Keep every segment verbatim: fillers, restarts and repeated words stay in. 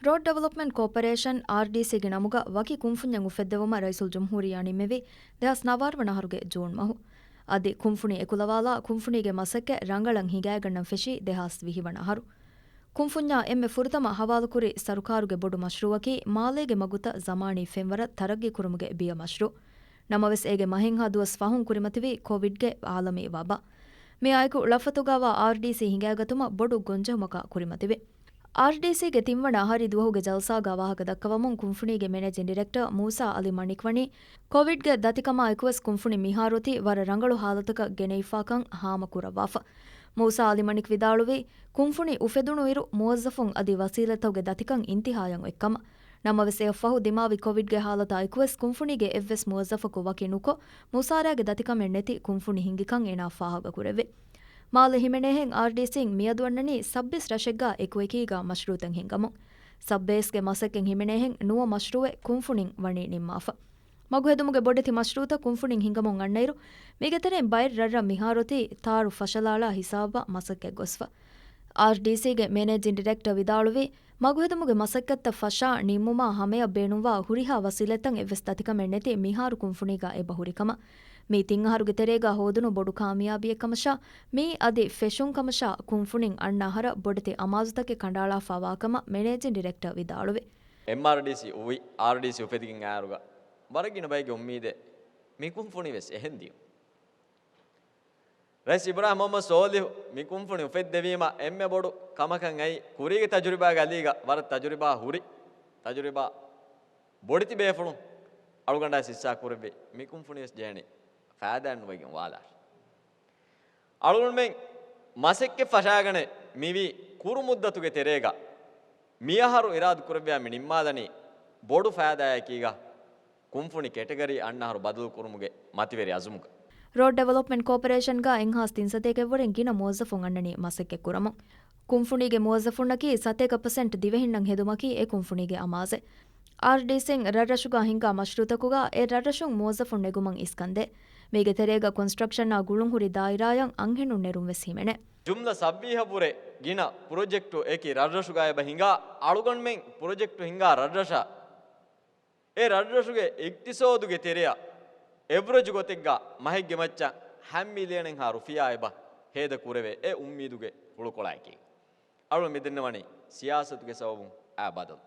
ރޯޑް ޑިވެލޮޕްމަންޓް ކޯޕަރޭޝަން، އާރްޑީސީ، ގެ ނަމުގަ ވަކި ކުންފުންޏެއް އުފެއްދެވުމަށް ރައީސުލްޖުމްހޫރިއްޔާ ނިންމެވީ ދެހާސް ނަވާރަ ވަނަ އަހަރުގެ ޖޫން މަހު. އަދި ކުންފުނި އެކުލަވާލާ ކުންފުނީގެ މަސައްކަތް ރަނގަޅަށް ހިނގައިގަންނަން ފެށީ ދެހާސް ވިހި ވަނަ އަހަރު. ކުންފުންޏާ އެންމެ ފުރަތަމަ ހަވާލުކުރި ސަރުކާރުގެ ބޮޑު މަޝްރޫއަކީ މާލޭގެ މަގުތައް ޒަމާނީ ފެންވަރަށް ތަރައްގީ ކުރުމުގެ ބިޔަ މަޝްރޫ. ނަމަވެސް އޭގެ މަހެއްހާ ދުވަސް ފަހުން ކުރިމަތިވީ ކޮވިޑްގެ އާލަމީ ވަބާ. މިއާއެކު ޅަފަތުގައިވާ އާރްޑީސީ ހިނގައިގަތުމަށް ބޮޑު ގޮންޖެހުމަކާ ކުރިމަތިވި. އާރްޑީސީގެ ތިންވަނަ އަހަރީ ދުވަހުގެ ޖަލްސާގަ ވާހަކަ ދައްކަވަމުން ކުންފުނީގެ މެނޭޖިން ޑިރެކްޓަރ މޫސާ އަލީ މަނިކް ވަނީ، ކޮވިޑްގެ ދަތިކަމާ އެކުވެސް ކުންފުނި މިހާރު އޮތީ ވަރަށް ރަނގަޅު ހާލަތަކަށް ގެނެވިފާކަން ހާމަ ކުރައްވާފަ. މޫސާ އަލީ މަނިކް ވިދާޅުވީ، ކުންފުނި އުފެދުނު އިރު މުވައްޒަފުން އަދި ވަސީލަތްތަކުގެ ދަތިކަން އިންތިހާޔަށް އޮތްކަމަށް. ނަމަވެސް އެއަށްފަހު ދިމާވި ކޮވިޑްގެ ހާލަތާ އެކުވެސް ކުންފުނީގެ އެއްވެސް މުވައްޒަފަކު ވަކި ނުކޮށް، މުސާރައިގެ ދަތިކަމެއް ނެތި ކުންފުނި ހިނގިކަން އޭނާ ފާހަގަކުރެއްވި. މާލެ ހިމެނޭހެން އާރްޑީސީން މިއަދު އަންނަނީ ސައްބީސް ރަށެއްގަ އެކުއެކީގަ މަޝްރޫއުތައް ހިންގަމުން. ސައްބޭސްގެ މަސައްކަތް ހިމެނޭހެން ނުވަ މަޝްރޫއެއް ކުންފުނިން ވަނީ ނިންމާފަ. މަގުހެދުމުގެ ބޮޑެތި މަޝްރޫއުތައް ކުންފުނިން ހިނގަމުން އަންނައިރު، މީގެ ތެރެއިން ބައެއް ރަށްރަށް މިހާރު އޮތީ ތާރު ފަށަލާޅާ ހިސާބަށް މަސައްކަތް ގޮސްފަ. އާރްޑީސީގެ މެނޭޖިން ޑިރެކްޓަރ ވިދާޅުވީ، މަގުހެދުމުގެ މަސައްކަތްތައް ފަށާ ނިންމުމާ ހަމަޔަށް ބޭނުންވާ ހުރިހާ ވަސީލަތްތައް އެއްވެސް ދަތިކަމެއް ނެތި މިހާރު ކުންފުނީގަ އެބަހުރި ކަމަށް. މީ ތިން އަހަރުގެ ތެރޭގަ ހޯދުނު ބޮޑު ކާމިޔާބީއެއް ކަމަށާ، މީ އަދި ފެށުން ކަމަށާ، ކުންފުނިން އަންނަ އަހަރަށް ބޮޑެތި އަމާޒުތަކެއް ކަނޑައަޅާފަ ވާކަމަށް މެނޭޖިން ޑިރެކްޓަރ ވިދާޅުވި. އެމްއާރްޑީސީ އުވި، އާރްޑީސީ އުފެދިގެން އައިއިރުގަ ވަރަށް ގިނަ ބައެއްގެ އުއްމީދެއް މި ކުންފުނި ވެސް އެހެން ދިޔުން. ރައީސް އިބްރާހިމް މުހައްމަދު ސޯލިހު މި ކުންފުނި އުފެއްދެވީމަ އެންމެ ބޮޑު ކަމަކަށް އައީ، ކުރީގެ ތަޖުރިބާގެ އަލީގަ ވަރަށް ތަޖުރިބާ ހުރި، ތަޖުރިބާ ބޮޑެތި ބޭފުޅުން އަޅުގަނޑާ ހިއްސާ ކުރެއްވި މި ކުންފުނި ވެސް ޖެހެނީ ފައިދާއެއް ނުވެގެން ވާލާށި. އަޅުގަނޑުމެން މަސައްކަތް ފަށާގަނެ މިވީ ކުރު މުއްދަތުގެ ތެރޭގަ މިއަހަރު އިރާދަ ކުރެއްވިޔާ މި ނިންމާލަނީ ބޮޑު ފައިދާއަކީގަ، ކުންފުނި ކެޓަގަރީ އަންނަ އަހަރު ބަދަލު ކުރުމުގެ މަތިވެރި އަޒުމުގަ. ރޯޑް ޑިވެލޮޕްމަންޓް ކޯޕަރޭޝަންގަ އެއްހާސް ތިންސަތޭކައަށް ވުރެ ގިނަ މުވައްޒަފުން އަންނަނީ މަސައްކަތް ކުރަމުން. ކުންފުނީގެ މުވައްޒަފުންނަކީ ސަތޭކަ ޕަސެންޓް ދިވެހިންނަށް ހެދުމަކީ އެ ކުންފުނީގެ އަމާޒެއް. އާރްޑީސީން ރަށްރަށުގަ ހިންގާ މަޝްރޫއުތަކުގަ އެ ރަށްރަށުން މުވައްޒަފުން ނެގުމަށް އިސްކަންދޭ. މީގެ ތެރޭގަ ކޮންސްޓްރަކްޝަނާ ގުޅުންހުރި ދާއިރާއަށް އަންހެނުން ނެރުން ވެސް ހިމެނޭ. ޖުމްލަ ސައްބީހަށްވުރެ ގިނަ ޕްރޮޖެކްޓު އެކި ރަށްރަށުގައި އެބަ ހިނގާ، އަޅުގަނޑުމެން ޕްރޮޖެކްޓު ހިނގާ ރަށްރަށަށް، އެ ރަށްރަށުގެ އިގްތިސޯދުގެ ތެރެއަށް އެވްރެޖް ގޮތެއްގަ މަހެއްގެ މައްޗަށް ހަ މިލިއަނެއްހާ ރުފިޔާ އެބަ ހޭދަ ކުރެވޭ އެ އުއްމީދުގެ ހުޅުކޮޅާއެކީ. އަޅުގަނޑު މިދެންނެވަނީ ސިޔާސަތުގެ ސަބަބުން އާ ބަދަލު.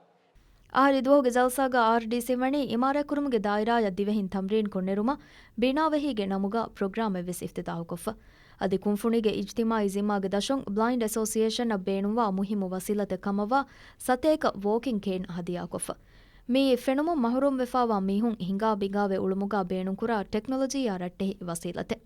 އަހަރީ ދުވަހުގެ ޖަލްސާގަ އާރްޑީސީ ވަނީ އިމާރާތްކުރުމުގެ ދާއިރާއަށް ދިވެހިން ތަމްރީން ކޮށްނެރުމަށް ބިނާވެހީގެ ނަމުގަ ޕްރޮގްރާމެއް ވެސް އިފްތިތާހުކޮށްފަ. އަދި ކުންފުނީގެ އިޖްތިމާއީ ޒިންމާގެ ދަށުން ބްލައިންޑް އެސޯސިއޭޝަނަށް ބޭނުންވާ މުހިއްމު ވަސީލަތެއް ކަމަށްވާ ސަތޭކަ ވޯކިން ކޭން ހަދިޔާކޮށްފަ. މިއީ ފެނުމުން މަހުރޫމްވެފައިވާ މީހުން ހިނގާ ބިނގާވެ އުޅުމުގަ ބޭނުންކުރާ ޓެކްނޮލޮޖީއާ ރައްޓެހި ވަސީލަތެއް.